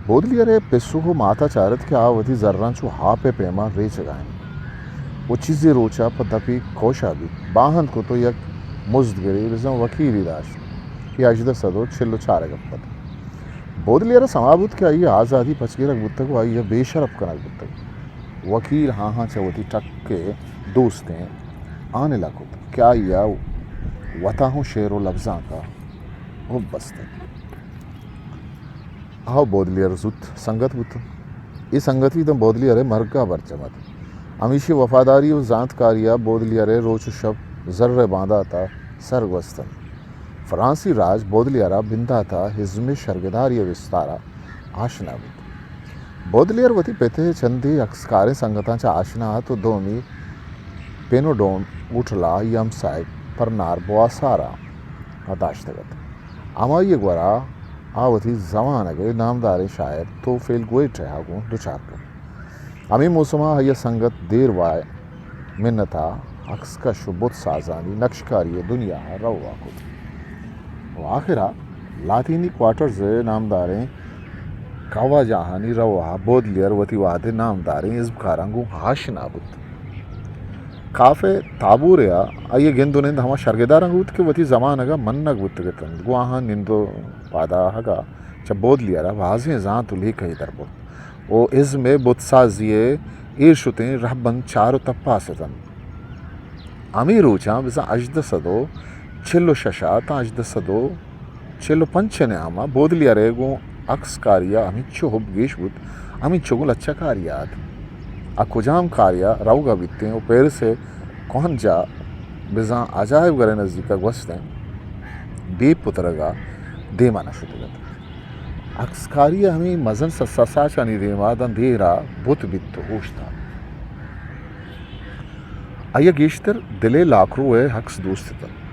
بودلیئر ءِ پس ءُ مات ءَ چارت کہ آ وتی زراں چو آپ ءِ پیما ریچگ ءَ اَنت ءُ چیزے روچ ءَ پہ دپی کوشا بیت۔ باہند کت ءُ یک مزدگرے بزاں وکیلے داشت کہ ہژدہ سد ءُ چل ءُ چار ءَ گپت۔ بودلیئر ءَ سما بوت کہ آئی ءِ آزادی پچ گرگ بوتگ ءُ آئی ءَ بے شرپ کنگ بوتگ۔ وکیل ہاں ہاں چہ وتی ٹک ءِ دوستیں آنل ءَ کت کہ آئی ءَ وتا ہوں شعر ءُ لبزانک ءَ حب بستگ۔ آ ءُ بودلیئر زوت سنگت بوت۔ اے سنگتی داں بودلیئر ءِ مرگ ءَ برجم ات۔ ہمیشی وفاداری ءُ زانتکاری ءَ بودلیئر ءِ روچ ءُ شپ زر ءِ باندات ءَ سر گوست اَنت۔ فرانسی راج بودلیئر ءَ بندات ءَ ازم ءِ شرگداری ءِ بستار ءَ آشنا بوت۔ بودلیئر وتی پت ءِ چندے اکسکاریں سنگتاں چہ آشنا ات ءُ دومی پینوڈون ہوٹل ءَ آئی ءِ ہمساہگ پرنار بواسارا ءَ داشتگ ات۔ ہمائی ءِ گورا آ وتی زمانگ ءِ نامداریں شاعر توفیل گوئٹے ءَ گوں دچار کپت۔ ہمے موسم ءَ آئی ءِ سنگت دیر وائے منت ءَ اکس کش ءُ بت سازانی نقشکاری ءِ دنیا ءَ روگ ءَ کت ءُ آخر ءَ لاطینی کوارٹرز ءِ نامداریں کہوہ جاہانی روہ ءَ بودلیئر وتی وہد ءِ نامداریں ازمکاراں گوں آشنا بوت۔ کافے تابورے ءَ آئی ءِ گند ءُ نند ہما شرگداراں بوت کہ وتی زمانگ ءَ منگ بوتگ اتنت، گوں آہاں نند ءُ پادآہگ ءَ چہ بودلیئر ءَ بازیں زانت ءُ لیکہے در برت ءُ ازم ءِ بت سازی ءِ ایر شتیں رہبند چار ءُ تپاس اتنت۔ ہمے روچاں بزاں ہژدہ سد ءُ چل ءُ شش ءَ تاں ہژدہ سد ءُ چل ءُ پنچ ءِ نیام ءَ بودلیئر ءِ گوں اکسکاری ءَ ہمینچو حب گیش بوت، ہمینچو گوں لچہ کاری ءَ ات۔ آ کجام کارے ءَ روگ ءَ بیتیں ءُ پیرس ءِ کوہن جاہ بزاں عجائب گھر ءِ نزیک ءَ گوستیں بے پترگ ءَ دیم ءَ نہ شتگ ات۔ اکسکاری ءِ ہمے مزن سسا ساچانی دیم ءَ داں دیر ءَ بت بیت ءُ اوشتات۔ آئی ءَ گیشتر دل ءِ لاکرو ءِ اکس دوست اتنت۔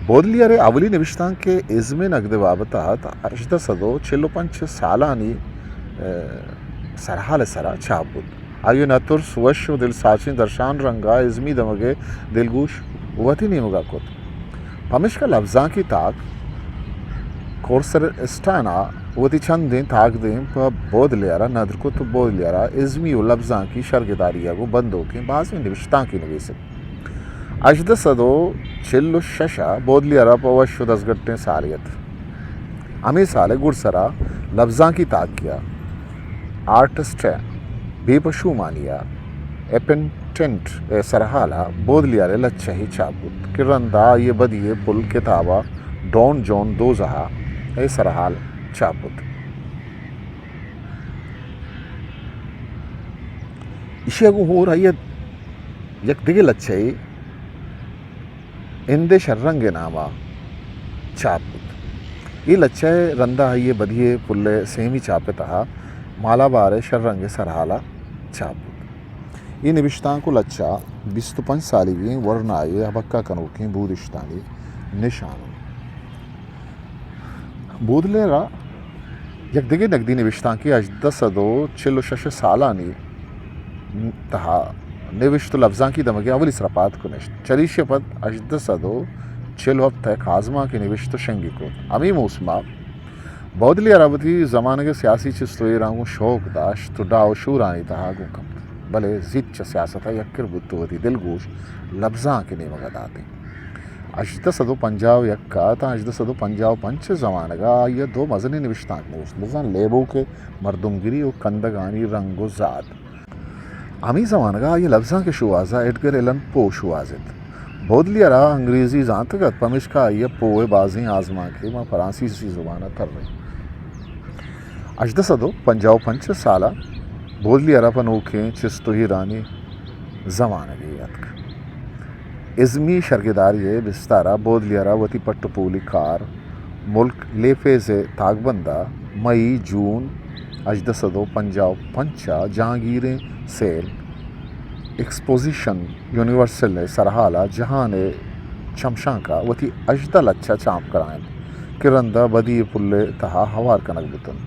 بودلیئر ءِ اولی نبشتانک کہ ازم ءِ نگد ءِ بابت ءَ ات، ہژدہ سد ءُ چل ءُ پنچ ءِ سالانی، اے، سرحال ءِ سرا چاپ بوت۔ آئی ءَ نہ ترس، وش ءُ دل ساچیں درشان رنگ ءَ ازمی دمگ ءِ دلگوش وتی نیمگ ءَ کت۔ پمیشکا لبزانکی تاک کورسر اسٹان ءَ وتی چندیں تاکدیم پہ بودلیئر ءَ ندر کت ءُ بودلیئر ءَ ازمی ءُ لبزانکی شرگداری ءَ گوں بندوکیں بازیں نبشتانکے نبیست۔ ہژدہ سد ءُ چل ءُ شش ءَ بودلیئر ءَ پہ وش ءُ دزگٹیں سالے ات۔ ہمے سال ءِ گڈسرا لبزانکی تاکی ءَ آرٹسٹ ءِ بے پشومانی ءَ اپنٹنٹ ءِ سرحال ءَ بودلیئر ءِ لچہے چاپ بوت کہ رندا آئی ءِ بدی ءِ پل کتاب ءَ ڈون جون دوزہ ءِ سرحال چاپ بوت۔ ایشی ءَ گوں ہور آئی ءَ یک دگہ لچہے ہند ءِ شررنگ ءِ نام ءَ چاپ بوت۔ اے لچہ ءَ رندا آئی ءِ بدی ءِ پل ءِ سیمی چاپ ءِ تہا مالابار ءِ شررنگ ءِ سرحال ءَ چاپ بوت۔ اے نبشتانک ءُ لچہ بیست ءُ پنچ سالیگیں ورنایے ءِ ہبکہ کنوکیں بودشتانی نشان اَنت۔ بودلیئر ءِ یک دگہ نگدی نبشتانکے ہژدہ سد ءُ چل ءُ شش ءِ سالانی تہا نبشت ءُ لبزانکی دمگ ءِ اولی سرپاد کنشت۔ چریشی ءَ پد ہژدہ سد ءُ چل ءُ ہپت ءَ یک آزمانکے نبشت ءُ شنگ ئے کت۔ ہمے موسم ءَ بودلیئر ءَ وتی زمانگ ءِ سیاسی چست ءُ ایراں گوں شوق داشت ءُ ڈاہ ءُ شورانی تہا گوں کپت، بلے زیت چہ سیاست ءَ یکر بوت ءُ وتی دلگوش لبزانک ءِ نیمگ ءَ دات ئے۔ ہژدہ سد ءُ پنجاہ ءُ یک ءَ تاں ہژدہ سد ءُ پنجاہ ءُ پنچ ءِ زمانگ ءَ آئی ءَ دو مزنیں نبشتانک نوشت، بزاں لیبوک ءِ مردمگری ءُ کندگانی رنگ ءُ زات۔ ہمے زمانگ ءَ آئی ءِ لبزانک ءِ شوہاز ءَ ایڈگر ایلن پو شوہاز ات۔ بودلیئر ءَ انگریزی زانتگ ات، پمیشکا آئی ءَ پو ءِ بازیں آزمانکے ماں فرانسیسی زبان ءَ ترینت۔ ہژدہ سد ءُ پنجاہ ءُ پنچ ءِ سال ءَ بودلیئر ءَ پہ نوکیں چست ءُ ایرانی زمانگے اتک۔ ازمی شرگداری ءِ بستار ءَ بودلیئر ءَ وتی پٹ ءُ پولی کار ملک لیفیز ءِ تاکبند ءَ مئی جون ہژدہ سد ءُ پنجاہ ءُ پنچ ءَ جہانگیریں سیل ایکسپوزیشن یونیورسل ءِ سرحال ءَ جہان ءِ چمشانک ءَ وتی ہژدہ لچہ چاپ کنائینت کہ رند ءَ بدی ءِ پل ءِ تہا ہوار کنگ بوتنت۔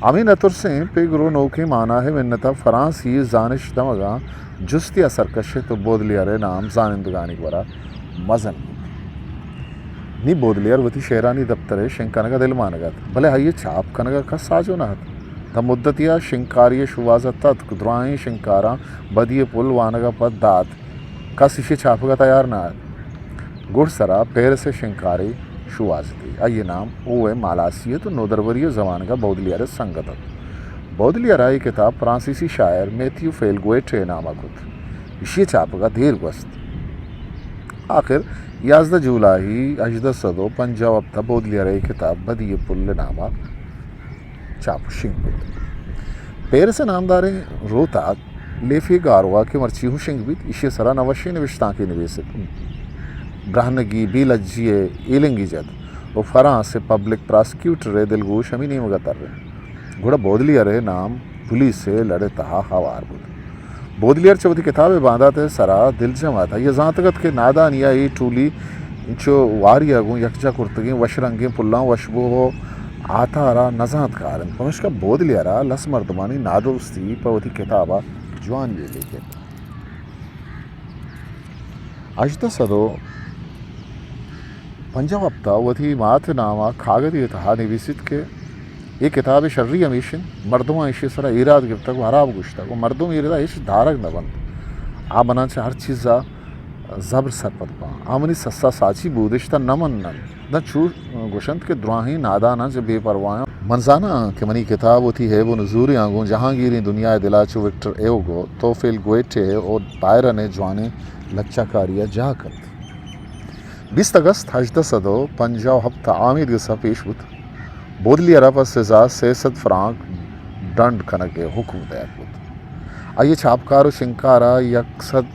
ہمے نہ ترسیں پگر ءُ نوکیں مانا ءِ منت ءَ فرانسی زانش دمگاں جستی ءَ سرکش ات ءُ بودلیئر ءِ نام زانندگانی گورا مزن بوت۔ نی بودلیئر وتی شعرانی دپتر ءِ شنگ کنگ ءَ دلمانگ ات، بلے آئی ءِ چاپ کنگ ءَ کس آجو نہ ات۔ تاں مدتی ءَ شنگکاری ءِ شوہاز ءَ تتک، دراہیں شنگکاراں بدی ءِ پل وانگ ءَ پد دات، کس ایشی ءِ چاپگ ءَ تیار نہ ات۔ گڈسرا پیرس ءِ شنگکارے شوہازتی۔ آئی ءِ نام او اے مالاسی ات ءُ نودربری ءِ زمانگ ءَ بودلیئر ءِ سنگت ات۔ بودلیئر ءَ اے کتاب فرانسیسی شاعر میتھیو فیلگویٹ ءِ نام ءَ کت۔ ایشی ءِ چاپگ ءَ دیر گوست۔ آخر یازدہ جولائی ہژدہ سد ءُ پنجاہ ءُ ہپت ءَ بودلیئر ءِ اے کتاب بدی ءِ پل ءِ نام ءَ چاپ ءُ شنگ بوت۔ پیرس ءِ نامداریں روتاک لیفی گاروا کہ مرچی ہوں شنگ بیت، ایشی ءِ سرا نہ وشیں نبشتانکے نبیسیت۔ برہنگی، بے لجی ءِ ایلنگی جھد ءُ فرانس ءِ پبلک پراسیکیوٹر ءِ دلگوش ہمے نیمگ ءَ تر انت۔ گڑا بودلیئر ءِ نام پولیس ءِ لڑ ءِ تہا ہوار بوت۔ بودلیئر چہ وتی کتاب ءِ باندات ءِ سرا دلجم ات۔ آئی ءَ زانتگ ات کہ نادانی ءَ اے ٹولی انچو واری ءَ گوں یکجا کرتگیں وش رنگیں پلاں وشبو ءُ آتار ءَ نزانتکار انت۔ پمشکا بودلیئر ءَ لس مردمانی نادوستی پہ وتی کتاب ءَ جوانی ءَ لیک ات۔ ہژدہ سد ءُ پنجاہ ءُ ہپت ءَ وتی مات ءِ نام ءَ کاگدے ءِ تہا نبیسیت کہ اے کتاب ءِ شری ہمیش انت، مردماں ایشی ءِ سرا ایراد گپتگ ءُ ہراب گوشتگ ءُ مردم اے ردا ہچ دارگ نہ بنت۔ آ مناں چہ ہر چیز ءَ زبر سرپد باں۔ آ منی سسا ساچی بودشت ءَ نہ من انت، نہ چو گوشنت کہ دراہیں ناداناں چہ بے پرواہاں۔ من زاناں کہ منی کتاب وتی ہیب ءُ نزوریاں گوں جہانگیریں دنیا ءِ دل ءَ چو وکٹر ہیوگو، توفیل گوئٹے ءُ بائرن ءِ جوانیں لچہ کاری ءَ جاہ کنت۔ بیست اگست ہژدہ سد ءُ پنجاہ ءُ ہپت ءَ آمیدگس ءَ پیش بوت۔ بودلیئر ءَ پہ سزا سئے سد فرانک ڈنڈ کنگ ءِ حکم دئیگ بوت۔ آئی ءِ چاپکار ءُ شنگکار ءَ یک سد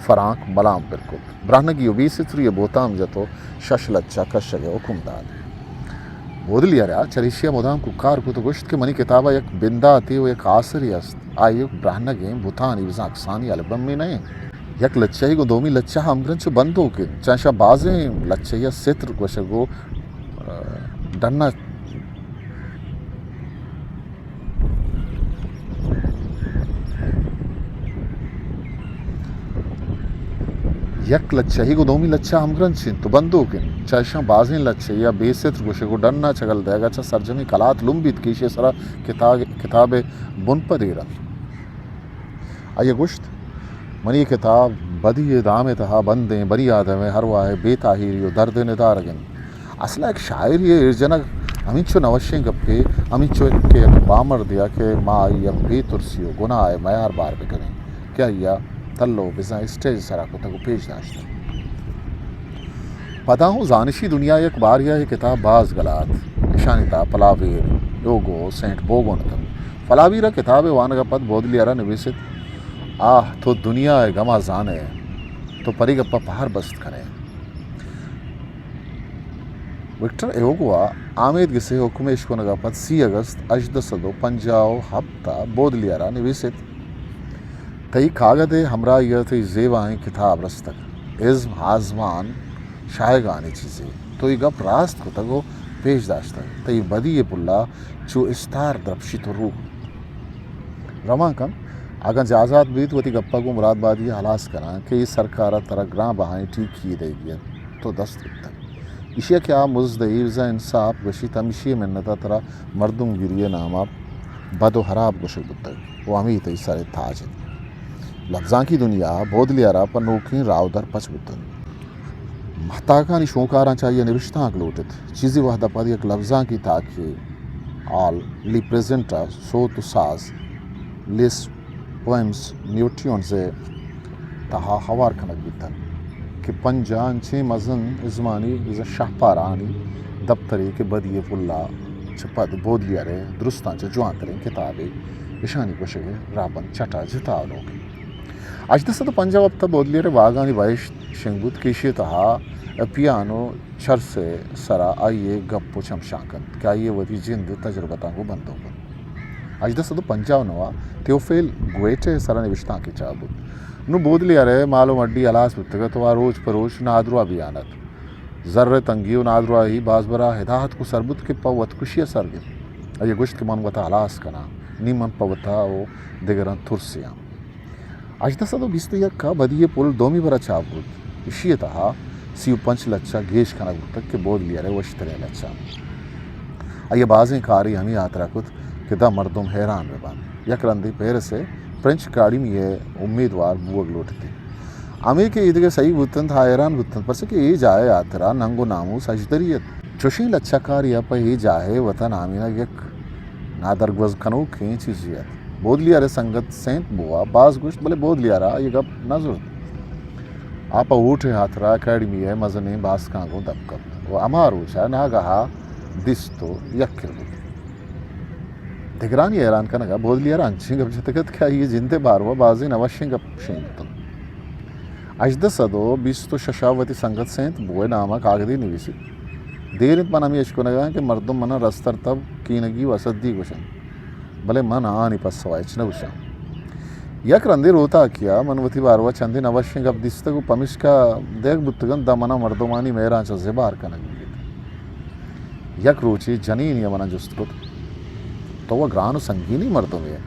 فرانک ملام پر کت۔ برہنگی ءُ بے ستری ءِ بہتام جت ءُ شش لچہ کشگ ءِ حکم دات۔ بودلیئر ءَ چریشی ءَ مدام کوکار کت ءُ گوشت کہ منی کتاب ءَ یک بنداتے ءُ یک آسرے است۔ آ یک برہنگیں بتانی بزاں اکسانی البمے نہ انت۔ یک لچہے گوں دومی لچہ ءَ ہمگرنچ ءُ بندوک انت۔ چہ اشاں بازیں لچہے ءَ ستر گوشگ ءُ، ڈن ءَ یک لچہے گوں دومی لچہ ءَ ہمگرنچ انت ءُ بندوک انت۔ چہ اشاں بازیں لچہے ءَ بے ستر گوشگ ءُ ڈن ءَ چگل دئیگ ءَ چہ سرجمیں کلات لمبیت کہ ایشی ءِ سرا کتاب، کتاب ءِ بنپد ایر انت۔ آئی ءَ گوشت، منی کتاب بدی ءِ دام ءِ تہا بندیں بنی آدم ءِ ارواہ ءِ بے تاہیری ءُ درد ءِ ندارگ انت۔ اصل ءَ یک شاعرے ءِ ایر جنگ ہمینچو نہ وشیں گپے، ہمینچو کہ یک بامردے ءَ کہ ما آئی ءَ بے ترسی ءُ گناہ ءِ میار بار بہ کنیں کہ آئی ءَ تلو بزاں اسٹیج ءِ سرا کتگ ءُ پیش داشتگ۔ پدا ہوں زانشی دنیا ءَ یک بارے ءَ اے کتاب باز گلات۔ اشانی تہا پلاویر، ہیوگو، سینٹ بوگون اتنت۔ پلاویر ءَ کتاب ءِ وانگ ءَ پد بودلیئر ءَ نبیست، آہ، تو دنیا ءِ گم ءَ زان ئے، تو پری گپ ءَ پہر بست کن ئے۔ وکٹر ہیوگو ءَ آمیدگس ءِ حکم ءِ اشکنگ ءَ پد سی اگست ہژدہ سد ءُ پنجاہ ءُ ہپت ءَ بودلیئر ءَ نبیست، تئی کاگد ءِ ہمراہی ءَ تئی زیبائیں کتاب رستگ۔ ازم، آزمان، شاہگانی چیزے۔ تو اے گپ راست کتگ ءُ پیش داشتگ۔ تئی بدی ءِ پل ءَ چو استار درپشیت ءُ روک بیت۔ رواں کن، اگاں جازات بیت، وتی گپ ءَ گوں مراد بادی ءَ ہلاس کناں کہ اے سرکار ءَ ترا گران بہائیں ٹیکی یے دئیگی انت، تو دست گپتگ۔ ایشی ءَ کہ آ مزد ءِ عیوز ءَ انصاف گوشیت، ہمیشی ءِ منت ءَ ترا مردم گری ءِ نام ءَ بد ءُ ہراب گوشگ بوتگ ءُ ہمے تئی سر ءِ تاج انت۔ لبزانکی دنیا ءَ بودلیئر ءَ پہ نوکیں راہ ءُ در پچ بوتنت۔ مہتاکانی شونکاراں چہ آئی ءَ نبشتانک لوٹ ات۔ چیزے وہد ءَ پد یک لبزانکی تاکے آل لی پریزنٹ ءَ سوت ءُ ساز، لیس پوئمز نیوٹیونز ءِ تہا ہوار کنگ بیتنت کہ پنجاہ انچیں مزن ازمانی بزاں شہپارانی دپترے کہ بدی ءِ پل ءَ چہ پد بودلیئر ءِ درستاں چہ جوانتریں کتابے، اشانی گوشگ ءِ راہبند چٹ ءَ جتا ءُ نوک انت۔ ہژدہ سد ءُ پنجاہ ءِ وپت ءَ بودلیئر ءِ واھگانی بہشت شنگ بوت کہ ایشی ءِ تہا پیانو چرس ءِ سرا آئی ءِ گپ ءُ چمشانک انت کہ آئی ءَ وتی جند ءِ تجربتاں گوں بندوک انت۔ ہژدہ سد ءُ پنجاہ ءُ نو ءَ تھیوفیل گوئٹے ءِ سرا نبشتانکے چاپ بوت۔ نوں بودلیئر ءِ مال ءُ مڈی ہلاس بوتگ ات ءُ آ روچ پہ روچ نادراہ بیان ات۔ زر ءِ تنگی ءُ نادراہی باز برا ادا اتک ءُ سر بوت کہ پہ وتکشی ءَ سر گپت۔ آئی ءَ گوشت کہ من وتا ہلاس کناں، نی من پہ وتا ءُ دگراں ترسیاں۔ ہژدہ سد ءُ بیست ءُ یک ءَ بدی ءِ پل دومی برا چاپ بوت۔ ایشی ءِ تہا سی ءُ پنچ لچہ گیش کنگ بوتگ کہ بودلیئر ءِ وشتریں لچہ انت۔ آئی ءَ بازیں کارے ہمے ہاترا کت کہ داں مردم حیران بہ بنت۔ یک رندے پیرس ءِ فرنچ اکیڈمی ءِ امیدوار بوگ لوٹیت۔ ہمے کہ ایدگہ سہی بوت انت، آ حیران بوت انت، پرچا کہ اے جاہ ءِ ہاترا ننگ ءُ ناموس ہژدری ات۔ چوشیں لچہ کارے ءَ پہ اے جاہ ءِ وتا نامینگ یک نادرگوز کنوکیں چیزے ات۔ بودلیئر ءِ سنگت سینت بو ءَ باز گوشت، بلے بودلیئر ءَ اے گپ نہ زرت۔ آ پہ ووٹ ءِ ہاترا اکیڈمی ءِ مزنیں باسکاں گوں دپ کپت ءُ ہما روچ ءَ ناگہا دیست ءُ یک کر بوت۔ دگرانی حیران کنگ ءَ بودلیئر ءَ انچیں گپ جتگ ات کہ آئی ءِ جند ءِ باروا بازیں نہ وشیں گپ شنگ بوت انت۔ ہژدہ سد ءُ بیست ءُ شش ءَ وتی سنگت سینت بو ءِ نام ءَ کاگدے نویسیت۔ دیر انت من ہمے اشکنگ ءَ آں کہ مردم من ءَ رستر تب، کینگی ءُ حسدی گوش انت، بلے من آہانی پسو ءَ ہچ نہ گوشاں۔ یک رندے روتاکے ءَ من وتی باروا چندے نہ وشیں گپ دیستگ ءُ پمیشکا دئیگ بوتگ انت، داں من ءَ مردمانی مہراں چہ زبہر کنگ بیت۔ یک روچے جنینے ءَ من ءَ جست کت، تو وَ گران ءُ سنگینیں مردمے ئے۔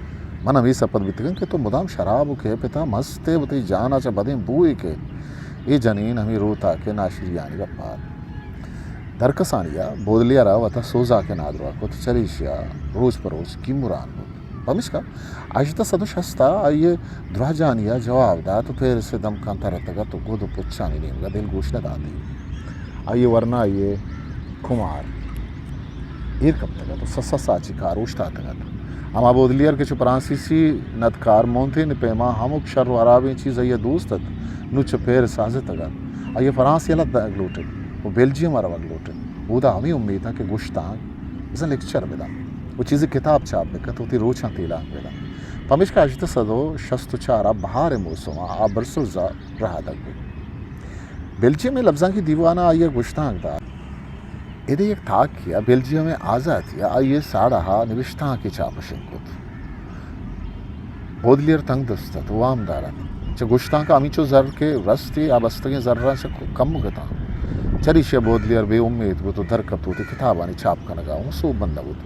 من ہمے سرپد بیتگاں کہ تو مدام شراب ءُ کیپ ءِ تہا مست ئے ءُ تئی جان ءَ چہ بدیں بوئے کئیت۔ اے جنین ہمے روتاک ءِ ناشریانی گپ ءَ ات۔ درکسانی ءَ بودلیئر ءَ وتا سوزاک ءِ نادراہ کت، چریشی ءَ روچ پہ روچ گیمران بوت۔ پمیشکا ہژدہ سد ءُ شست ءَ آئی ءِ دراہجانی ءَ جواب دات ءُ پیرس ءِ دمکاں ترتگ ات ءُ گد ءُ پچانی نیمگ ءَ دلگوش نہ دات ئے۔ آئی ءِ ورنائی ءِ کمار ایر کپتگ ات ءُ سسا ساچی کار اوشتاتگ ات۔ ہما بودلیئر کہ چو فرانسیسی ندکار مونتین ءِ پیما ہمک شر ءُ ہرابیں چیز آئی ءَ دوست ات، نوں چہ پیرس آزتگ ات۔ آئی ءَ فرانس یلہ دئیگ لوٹت ءُ بیلجیم ءَ روگ لوٹت۔ اودا ہمے امیت ات کہ گشتانک بزاں لیکچر بدنت ءُ چیزے کتاب چاپ بکنت ءُ وتی روچاں تیلانک بدنت۔ پمیشکا ہژدہ سد ءُ شست ءُ چار ءَ بہار ءِ موسم ءَ آ برسلز ءَ رہادگ بوت۔ بیلجیم ءِ لبزانکی دیوان ءَ آئی ءَ گشتانک دات۔ ادا یک تاکے ءَ بیلجیم ءِ آزاتی ءَ آئی ءِ ساڑہ ءَ نبشتانکے چاپ ءُ شنگ کت۔ بودلیئر تنگ دست ات ءُ وامدار ات۔ چہ گشتانک ءَ ہمینچو زر کہ رست ئے، آ بستگیں زراں چہ کمک اتاں۔ چریشی ءَ بودلیئر بے امیت بوت ءُ درکپت ءُ وتی کتابانی چاپ کنگ ءَ اوں سوبمند نہ بوت۔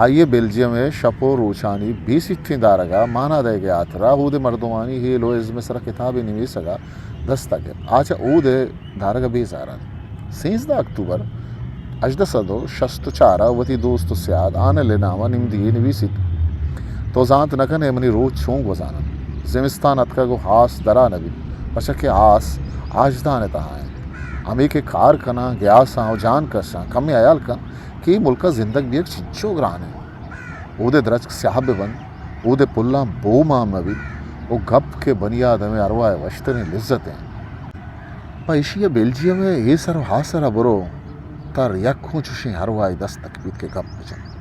آئی ءَ بیلجیم ءِ شپ ءُ روچانی بے سیٹیں دارگ ءَ مانا دئیگ ءِ ہاترا اود ءِ مردمانی ہیل ءُ ازم ءِ سرا کتابے نویسگ ءَ دست ءَ گپت۔ آ چہ اود ءِ دارگ ءَ بیزار ات۔ سیزدہ اکتوبر ہژدہ سد ءُ شست ءُ چار ءَ وتی دوست ءُ سیاد آنل ءِ نام ءَ نمدی یے نویسیت، تو زانت نہ کن ئے منی روچ چون گوزان انت۔ زمستان اتکگ ءُ آس درا نہ بیت، پرچا کہ آس ہاژدان ءِ تہا انت۔ ہمے کہ کار کناں، گیاساں ءُ جان کشاں، کمے ہیال کن کہ اے ملک ءَ زندگ بیگ چنچو گران انت۔ اود ءِ درچک سیاہ بہ بنت، اود ءِ پلاں بو ماں مہ بیت ءُ گپ کہ بنی آدم ءِ ارواہ ءِ وشتریں لذت انت۔ پہ ایشی ءَ بیلجیم ءِ اے سر ءُ آ سر ءَ برو، تر یک اوں چشیں ارواہے دست نہ کپیت کہ گپ بہ جنت۔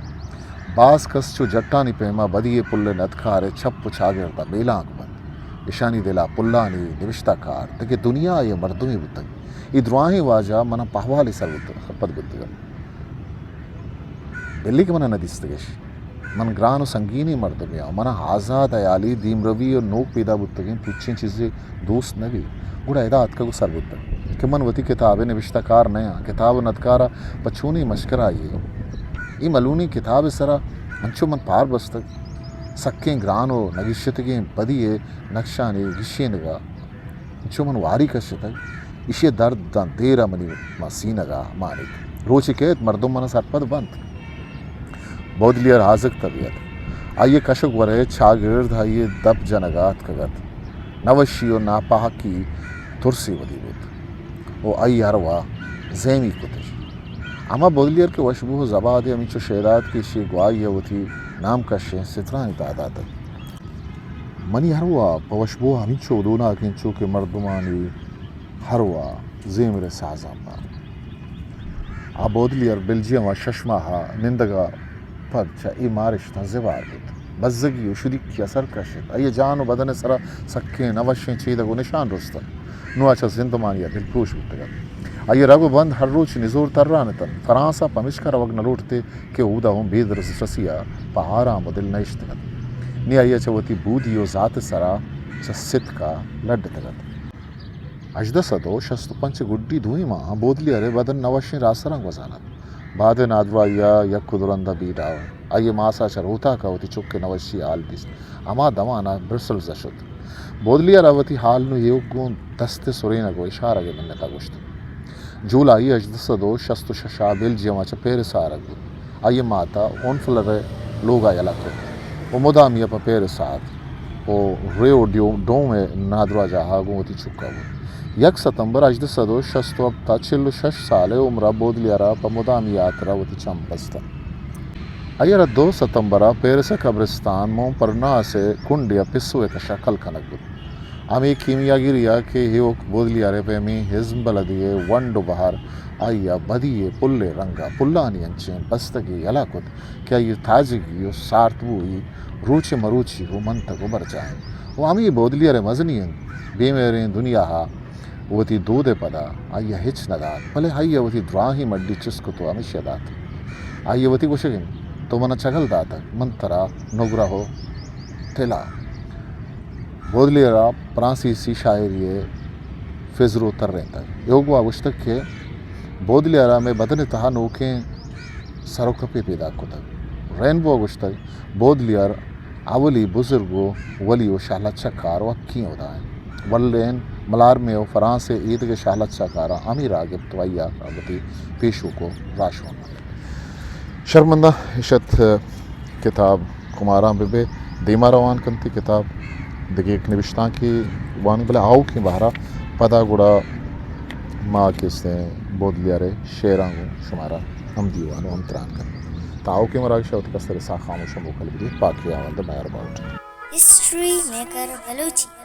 باز کس چو جٹانی پیما بدی ءِ پل ءِ ندکار ءِ چپ ءُ چاگرد ءَ بیلانک بنت۔ ایشانی دل ءَ پلانی نبشتہ کار دگہ دنیاے ءِ مردمے بوتگ۔ اے دراہیں واجہ من ءَ پہ احوالے سر بوت-، سرپد بوتگ انت۔ بلے کہ من ءَ نہ دیستگ اش۔ من گران ءُ سنگینیں مردمے آں۔ من ءَ آزاد ہیالی، دیمروی ءُ نوک پیدا بوتگیں پچیں چیزے دوست نہ بیت۔ گڑا ادا اتکگ ءُ سر بوتگ کہ من وتی کتاب ءِ نبشتہ کار نہ آں۔ کتاب ءُ ندکار ءَ پہ چونیں مشکرا یے۔ اے ملونیں کتاب ءِ سرا انچو من پار بستگ، سکیں گران ءُ نگیشتگیں بدی ءِ نقشانی گیشینگ ءَ انچو من واری کشتگ، ایشی ءِ درد داں دیر ءَ منی ماں سینگ ءَ مانیت۔ روچے کئیت مردم من ءَ سرپد بنت۔ بودلیئر آزکت ءَ بیت۔ آئی ءِ کشک ور ءِ چاگرد آئی ءِ دپ جنگ ءَ اتکگ ات۔ نوشی ءُ ناپاکی ترسے ودی بوت ءُ آئی ارواہ زیمی کتش۔ ہما بودلیئر کہ وشبو ءُ زباد ءِ ہمینچو شیدا ات کہ ایشی ءِ گواہی ءَ وتی نام کشیں سترانی تعداد ات۔ منی ارواہ پہ وشبو ءَ ہمینچو دوناک انت چو کہ مردمانی ارواہ زیمر ءِ سازاں پہ۔ آ بودلیئر بیلجیم ءَ شش ماہ ءَ نندگ ءَ پد چہ اے مارشتاں زبہر بوت۔ بزگی و شدیکی اثر کشت۔ آئی ء جان و بدن ء سرا سکیں نوشیں چیدگ و نشان رستگ۔ نوں آ چہ زندمانی ء دلپروش بوتگ ات۔ آئی ء رگ و بند ہر روچ نزور تران اتنت۔ فرانس ء پمیشکا روگ نہ لوٹتے کہ اودا اوں بے دزرسی ء پہ آرام و دل نہ اشتگ ات۔ نی آئی ء چہ وتی بودی و ذات ء سرا چہ ستک ء لڈتگ ات۔ ہژدہ سد و شست و پنچ ء گڈی دوئیں ماہ بودلیار ء بدن نوشیں راسراں گوزان ات۔ باد ء نادراہی ء یک و دو رند ء بیڑا آئی ء ماس ء چہ روتاک ء وتی چک ء نوشی ء ہال دیست۔ ہما دمان ء برسلز ء شت۔ بودلیار ء وتی ہال نوں ایوک گوں دست ء سرینگ و اشارگ ء منت ء گوشت۔ جولائی ہژدہ سد و شست و شش ء بیلجیم ء چہ پیرس ء آرگ بوت۔ آئی ء مات ء ہونفلر ء لوگ ء یلہ کت و مدامی ء پہ پیرس ء ات و ریو ڈیو ڈوم ء نادراہجاہ ء گوں وتی چک ء بوت۔ یک ستمبر ہژدہ سد و شست و ہپت ء چل و شش سال ء عمر ء بودلیار ء پہ مدامی ہاترا وتی چم بست انت۔ آئی ء را دو ستمبر ء پیرس ء قبرستان مونپرناس ء کنڈے ء پسو ء کش ء کل کنگ بوت۔ ہمے کیمیاگری ء کہ ایوک بودلیار ء پیمیں ہزم بلدی ء ونڈ و بہر آئی ء بدی ء پل ء رنگ ء پلانی انچیں بستگے یلہ کت کہ آئی ء تازگی و سارت بوئی روچ ء مروچی و منتگ و برجاہ انت و ہمے بودلیار ء مزنی انت۔ بے مہریں دنیا ء وتی دود ء پدا آئی ء ہچ نہ دات، بلے آئی ء وتی دراہیں مڈی چست کت و ہمیشی ء دات۔ آئی ء وتی گوشگ انت، تو من ء چگل داتگ، من ترا نگرہ و تلا۔ بودلیار ء فرانسیسی شاعری ء فزرو ترینتگ۔ ایوگو ء گوشتگ کہ بودلیار ء مئے بدن ء تہا نوکیں سر و کپے پیداک کتگ۔ رینبو ء گوشتگ، بودلیار اولی بزرگ و ولی و شہلچہ کار و حقیں ہدا انت۔ ولین، ملارمے و فرانس ء ایدگہ شہلچہ کاراں ہمے راہ گپت و آئی ء وتی پیشوک و راہشون منت۔ شرمندہ اشت کتاب کماراں بہ بے، دیما روان کنتی کتاب دگہ یک نبشتانکے وانی، بلے آؤکیں بہرا پدا گڑا ما کہ استیں بودلیار ء شعراں گوں شمارا ہم دیوان و ہم تران کنیں۔ تا آؤکیں مراگش ء وتی کستر ء ساہ خاموش ء موکل بدیت۔ پاکی آوند ء میار باہوٹ۔ History maker Balochi.